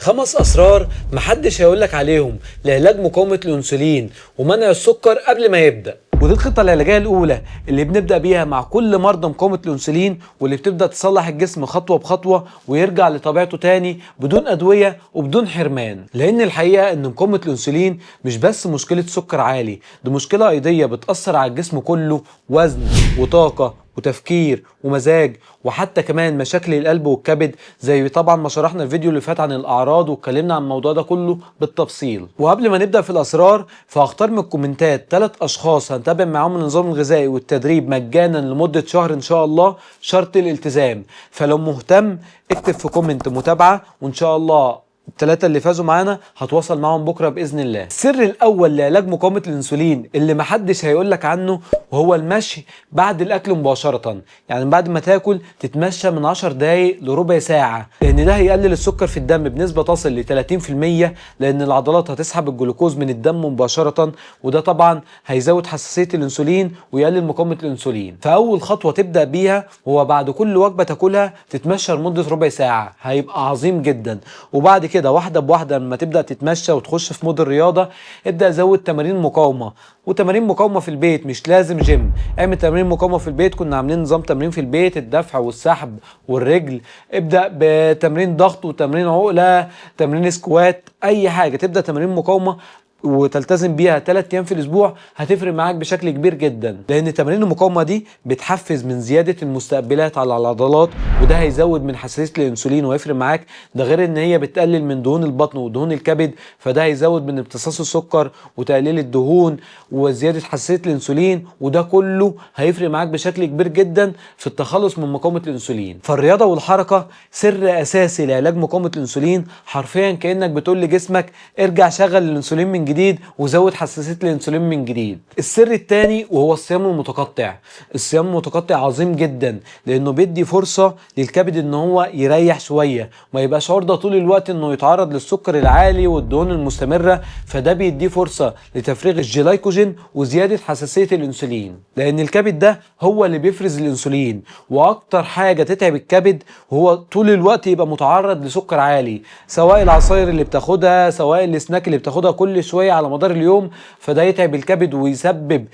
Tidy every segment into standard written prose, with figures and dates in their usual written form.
5 اسرار محدش هيقولك عليهم لعلاج مقاومة الانسولين ومنع السكر قبل ما يبدأ. ودي الخطة العلاجية الأولى اللي بنبدأ بيها مع كل مرضى مقاومة الأنسولين، واللي بتبدأ تصلح الجسم خطوة بخطوة ويرجع لطبيعته تاني بدون أدوية وبدون حرمان. لأن الحقيقة إن مقاومة الأنسولين مش بس مشكلة سكر عالي، دي مشكلة أيضية بتأثر على الجسم كله، وزن وطاقة وتفكير ومزاج، وحتى كمان مشاكل القلب والكبد، زي طبعا ما شرحنا الفيديو اللي فات عن الاعراض واتكلمنا عن الموضوع ده كله بالتفصيل. وقبل ما نبدا في الاسرار فهختار من الكومنتات 3 اشخاص هنتابع معاهم النظام الغذائي والتدريب مجانا لمدة شهر ان شاء الله، شرط الالتزام. فلو مهتم اكتب في comment متابعه، وان شاء الله الثلاثة اللي فازوا معانا هتواصل معاهم بكرة بإذن الله. السر الأول لعلاج مقاومة الأنسولين اللي محدش هيقولك عنه وهو المشي بعد الأكل مباشرة. يعني بعد ما تاكل تتمشى من 10 دقايق لربع ساعة، لأن ده هيقلل السكر في الدم بنسبة تصل ل 30%، لأن العضلات هتسحب الجلوكوز من الدم مباشرة، وده طبعا هيزود حساسية الأنسولين ويقلل مقاومة الأنسولين. فأول خطوة تبدأ بيها هو بعد كل وجبة تاكلها تتمشى لمدة ربع ساعة، هيبقى عظيم جدا. وبعد كده واحدة بواحدة لما تبدأ تتمشى وتخش في mode الرياضة ابدأ زود تمارين مقاومة، وتمارين مقاومة في البيت مش لازم جيم، اعمل تمارين مقاومة في البيت. كنا عاملين نظام تمرين في البيت، الدفع والسحب والرجل، ابدأ بتمرين ضغط وتمرين عقلة، تمرين squat، اي حاجة. تبدأ تمارين مقاومة وتلتزم بيها 3 ايام في الاسبوع هتفرق معاك بشكل كبير جدا، لان تمارين المقاومة دي بتحفز من زيادة المستقبلات على العضلات، وده هيزود من حساسية الانسولين ويفرق معاك. ده غير ان هي بتقلل من دهون البطن ودهون الكبد، فده هيزود من امتصاص السكر وتقليل الدهون وزيادة حساسية الانسولين، وده كله هيفرق معاك بشكل كبير جدا في التخلص من مقاومة الانسولين. فالرياضه والحركة سر اساسي لعلاج مقاومة الانسولين، حرفيا كانك بتقول لجسمك ارجع شغل الانسولين من جديد وزود حساسية الانسولين من جديد. السر الثاني وهو الصيام المتقطع. الصيام المتقطع عظيم جدا لانه بيدي فرصة للكبد ان هو يريح شوية، ما يبقاش عرضه طول الوقت انه يتعرض للسكر العالي والدهون المستمرة، فده بيديه فرصة لتفريغ الجلايكوجين وزيادة حساسية الانسولين، لان الكبد ده هو اللي بيفرز الانسولين، واكتر حاجة تتعب الكبد هو طول الوقت يبقى متعرض لسكر عالي، سواء العصاير اللي بتاخدها سواء السناك اللي بتاخدها كل شوية على مدار اليوم، فده يتعب الكبد ويسبب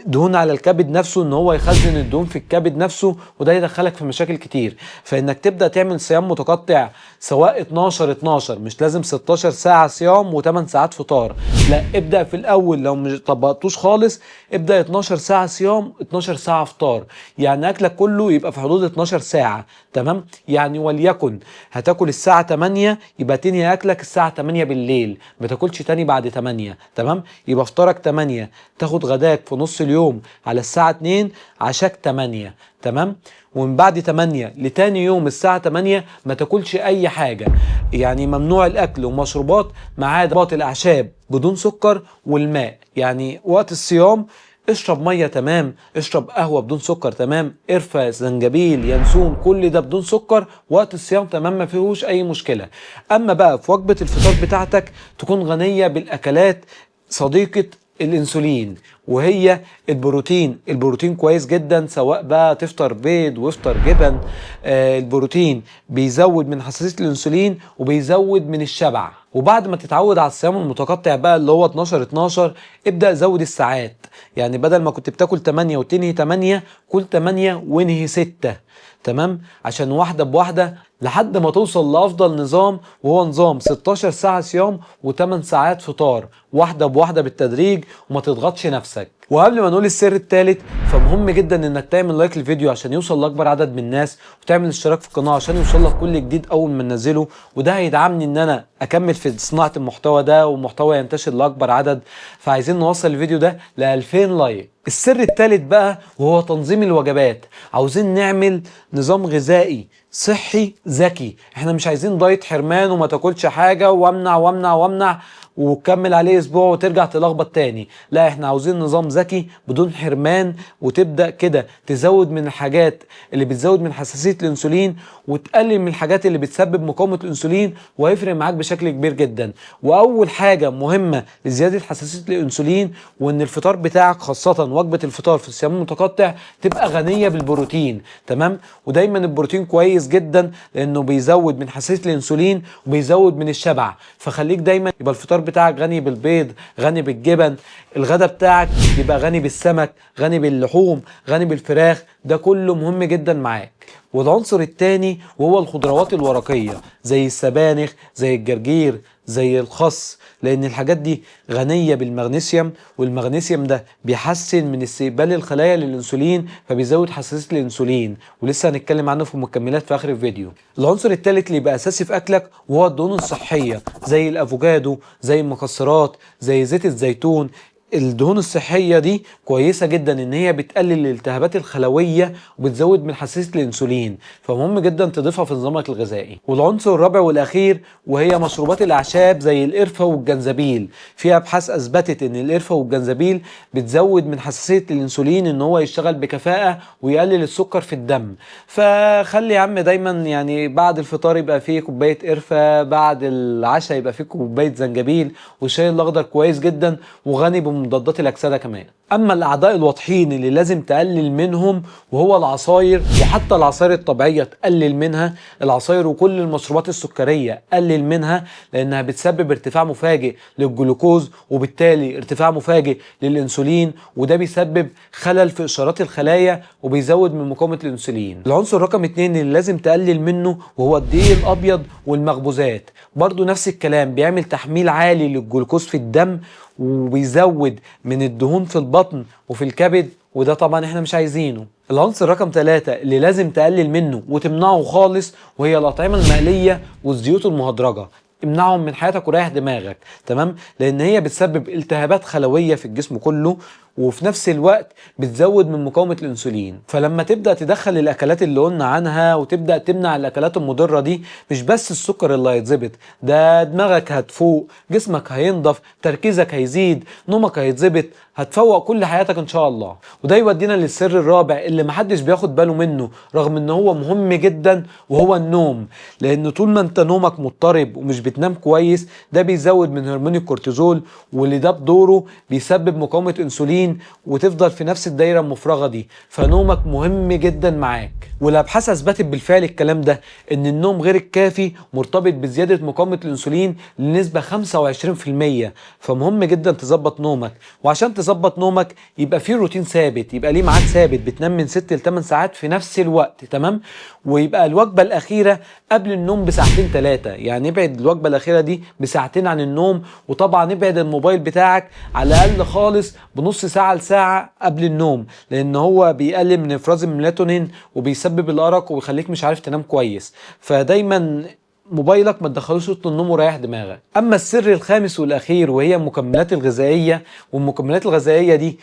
دهون على الكبد نفسه، ان هو يخزن الدهون في الكبد نفسه، وده يدخلك في مشاكل كتير. فانك تبدا تعمل صيام متقطع سواء 12 12، مش لازم 16 ساعة صيام و8 ساعات فطار، لا ابدا في الاول لو مش طبقتوش خالص ابدا 12 ساعة صيام 12 ساعة فطار، يعني اكلك كله يبقى في حدود 12 ساعة، تمام؟ يعني وليكن هتاكل الساعة 8 يبقى تنهي اكلك الساعة 8 بالليل، ما تاكلش تاني بعد 8، تمام؟ يبقى فطارك 8، تاخد غداك في نص اليوم على الساعة 2، عشاك 8، تمام؟ ومن بعد 8 لتاني يوم الساعة 8 ما تاكلش اي حاجة، يعني ممنوع الاكل ومشروبات ما عدا الاعشاب بدون سكر والماء. يعني وقت الصيام اشرب مية، تمام، اشرب قهوة بدون سكر، تمام، قرفه، زنجبيل، ينسون، كل ده بدون سكر وقت الصيام، تمام، ما فيهوش اي مشكلة. اما بقى في وجبة الفطار بتاعتك تكون غنية بالاكلات صديقه الانسولين، وهي البروتين. البروتين كويس جدا، سواء بقى تفطر بيض وافطر جبن. البروتين بيزود من حساسية الانسولين وبيزود من الشبع. وبعد ما تتعود على الصيام المتقطع بقى اللي هو 12 12، ابدأ زود الساعات، يعني بدل ما كنت بتاكل 8 وتنهي 8، كل 8 وانهي 6، تمام؟ عشان واحدة بواحدة لحد ما توصل لأفضل نظام، وهو نظام 16 ساعة صيام و8 ساعات فطار، واحدة بواحدة بالتدريج، وما تضغطش نفسك. وقبل ما نقول السر الثالث، فمهم جدا انك تعمل like للفيديو عشان يوصل لاكبر عدد من الناس، وتعمل اشتراك في القناة عشان يوصل لك كل جديد اول ما ننزله، وده هيدعمني ان انا اكمل في صناعة المحتوى ده والمحتوى ينتشر لاكبر عدد. فعايزين نوصل الفيديو ده ل 2000 like. السر الثالث بقى وهو تنظيم الوجبات. عاوزين نعمل نظام غذائي صحي ذكي، احنا مش عايزين diet حرمان وما تاكلش حاجة وامنع وامنع وامنع وتكمل عليه اسبوع وترجع تلخبط تاني. لا، احنا عاوزين نظام ذكي بدون حرمان، وتبدا كده تزود من الحاجات اللي بتزود من حساسية الانسولين وتقلل من الحاجات اللي بتسبب مقاومة الانسولين، وهيفرق معاك بشكل كبير جدا. واول حاجة مهمة لزيادة حساسية الانسولين وان الفطار بتاعك، خاصة وجبة الفطار في الصيام المتقطع، تبقى غنية بالبروتين. تمام؟ ودايما البروتين كويس جدا لانه بيزود من حساسية الانسولين وبيزود من الشبع، فخليك دايما يبقى الفطار بتاعك غني بالبيض، غني بالجبن، الغدا بتاعك يبقى غني بالسمك، غني باللحوم، غني بالفراخ، ده كله مهم جدا معاك. والعنصر الثاني وهو الخضروات الورقية زي السبانخ، زي الجرجير، زي الخس، لان الحاجات دي غنية بالمغنيسيوم، والمغنيسيوم ده بيحسن من استقبال الخلايا للانسولين فبيزود حساسية الانسولين، ولسه هنتكلم عنه في المكملات في اخر الفيديو. العنصر الثالث اللي يبقى اساسي في اكلك وهو الدهون الصحية زي الافوكادو، زي المكسرات، زي زيت الزيتون. الدهون الصحية دي كويسة جدا ان هي بتقلل الالتهابات الخلوية وبتزود من حساسية الانسولين، فمهم جدا تضيفها في نظامك الغذائي. والعنصر الرابع والاخير وهي مشروبات الاعشاب زي القرفة والجنزبيل. في ابحاث اثبتت ان القرفة والجنزبيل بتزود من حساسية الانسولين ان هو يشتغل بكفاءة ويقلل السكر في الدم. فخلي يا عم دايما يعني بعد الفطار يبقى فيه كوباية قرفة، بعد العشاء يبقى فيه كوباية زنجبيل، والشاي الاخضر كويس جدا وغني بمضادات الاكسدة كمان. اما الاعداء الواضحين اللي لازم تقلل منهم وهو العصاير، وحتى العصاير الطبيعية تقلل منها، العصاير وكل المشروبات السكريه قلل منها لانها بتسبب ارتفاع مفاجئ للجلوكوز وبالتالي ارتفاع مفاجئ للانسولين، وده بيسبب خلل في اشارات الخلايا وبيزود من مقاومة الانسولين. العنصر رقم 2 اللي لازم تقلل منه وهو الدقيق الابيض والمخبوزات، برضو نفس الكلام، بيعمل تحميل عالي للجلوكوز في الدم وبيزود من الدهون في البطن وفي الكبد، وده طبعا احنا مش عايزينه. العنصر رقم 3 اللي لازم تقلل منه وتمنعه خالص وهي الأطعمة المقلية والزيوت المهدرجة. امنعهم من حياتك وريح دماغك. تمام؟ لان هي بتسبب التهابات خلوية في الجسم كله، وفي نفس الوقت بتزود من مقاومة الانسولين. فلما تبدأ تدخل الاكلات اللي قلنا عنها وتبدأ تمنع الاكلات المضرة دي، مش بس السكر اللي هيتظبط، ده دماغك هتفوق، جسمك هينضف، تركيزك هيزيد، نومك هيتظبط، هتفوق كل حياتك ان شاء الله. وده يودينا للسر الرابع اللي محدش بياخد باله منه رغم ان هو مهم جدا، وهو النوم. لان طول ما انت نومك مضطرب ومش بتنام كويس، ده بيزود من هرمون الكورتيزول، واللي ده بدوره بيسبب مقاومة انسولين، وتفضل في نفس الدايرة المفرغه دي. فنومك مهم جدا معاك. والابحاث اثبتت بالفعل الكلام ده، ان النوم غير الكافي مرتبط بزيادة مقاومة الانسولين لنسبه 25%. فمهم جدا تظبط نومك. وعشان تظبط نومك يبقى في روتين ثابت، يبقى ليه ميعاد ثابت، بتنام من 6 ل 8 ساعات في نفس الوقت. تمام؟ ويبقى الوجبة الاخيرة قبل النوم بساعتين 3، يعني ابعد الوجبة الاخيرة دي بساعتين عن النوم. وطبعا ابعد الموبايل بتاعك على الاقل خالص بنص ساعة لساعة قبل النوم، لان هو بيقلل من افراز الميلاتونين وبيسبب الارق وبيخليك مش عارف تنام كويس. فدايما موبايلك ما تدخلوش اوضة النوم وريح دماغك. اما السر الخامس والاخير وهي المكملات الغذائية. والمكملات الغذائية دي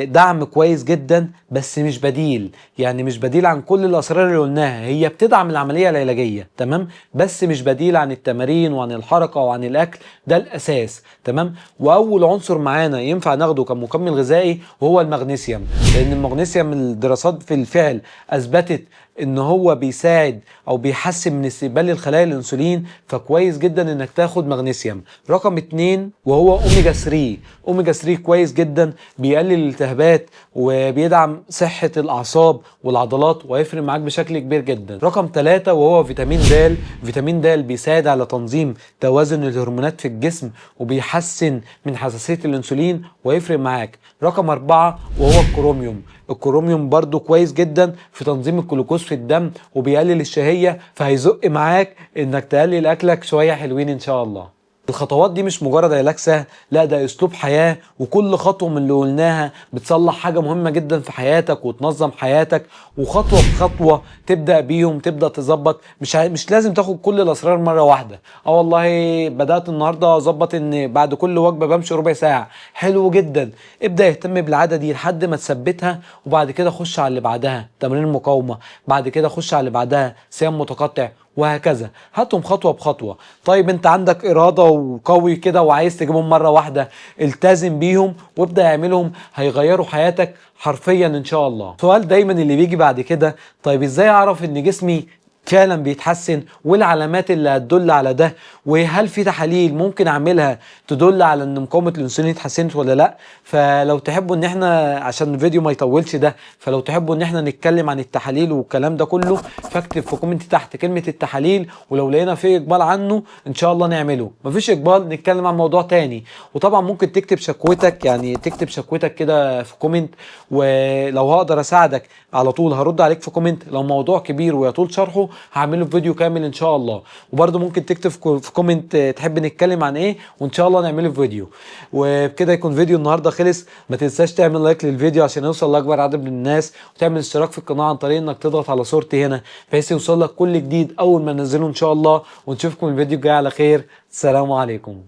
دعم كويس جدا بس مش بديل، يعني مش بديل عن كل الاسرار اللي قلناها، هي بتدعم العملية العلاجية. تمام؟ بس مش بديل عن التمارين وعن الحركة وعن الاكل، ده الاساس. تمام؟ واول عنصر معانا ينفع ناخده كمكمل غذائي وهو المغنيسيوم، لان المغنيسيوم الدراسات في الفعل اثبتت ان هو بيساعد او بيحسن من استقبال الخلايا الانسولين، فكويس جدا انك تاخد مغنيسيوم. رقم 2 وهو اوميجا 3. اوميجا 3 كويس جدا، بيقلل الالتهابات وبيدعم صحة الاعصاب والعضلات وهيفرق معاك بشكل كبير جدا. رقم 3 وهو فيتامين د. فيتامين د بيساعد على تنظيم توازن الهرمونات في الجسم وبيحسن من حساسية الانسولين وهيفرق معاك. رقم 4 وهو الكروميوم. الكروميوم برضو كويس جدا في تنظيم الجلوكوز في الدم وبيقلل الشهية، فهيزق معاك انك تقلل اكلك شوية حلوين ان شاء الله. الخطوات دي مش مجرد علاج سهل، لا ده اسلوب حياة، وكل خطوة من اللي قلناها بتصلح حاجة مهمة جدا في حياتك وتنظم حياتك، وخطوة بخطوة تبدأ بيهم تبدأ تظبط. مش لازم تاخد كل الاسرار مرة واحدة. والله بدأت النهاردة اظبط ان بعد كل وجبة بمشي ربع ساعة، حلو جدا، ابدأ اهتم بالعادة دي لحد ما تثبتها، وبعد كده خش على اللي بعدها تمرين المقاومة، بعد كده خش على اللي بعدها صيام متقطع، وهكذا. هاتهم خطوة بخطوة. طيب انت عندك اراده وقوي كده وعايز تجيبهم مرة واحدة، التزم بيهم وابدا اعملهم، هيغيروا حياتك حرفيا ان شاء الله. سؤال دايما اللي بيجي بعد كده، طيب ازاي اعرف ان جسمي فعلا بيتحسن، والعلامات اللي هتدل على ده، وهل في تحاليل ممكن اعملها تدل على ان مقاومة الانسولين اتحسنت ولا لا؟ فلو تحبوا ان احنا، عشان الفيديو ما يطولش ده، فلو تحبوا ان احنا نتكلم عن التحاليل والكلام ده كله، فاكتب في comment تحت كلمة التحاليل، ولو لقينا في اقبال عنه ان شاء الله نعمله، مفيش اقبال نتكلم عن موضوع تاني. وطبعا ممكن تكتب شكوتك، يعني تكتب شكوتك كده في comment، ولو هقدر اساعدك على طول هرد عليك في comment. لو موضوع كبير ويطول شرحه هعمله في فيديو كامل ان شاء الله. وبرده ممكن تكتب في comment تحب نتكلم عن ايه، وان شاء الله نعمله في فيديو. وبكده يكون فيديو النهارده خلص. ما تنساش تعمل like للفيديو عشان يوصل لاكبر عدد من الناس، وتعمل اشتراك في القناة عن طريق انك تضغط على صورتي هنا بحيث يوصل لك كل جديد اول ما ننزله ان شاء الله. ونشوفكم الفيديو الجاي على خير. السلام عليكم.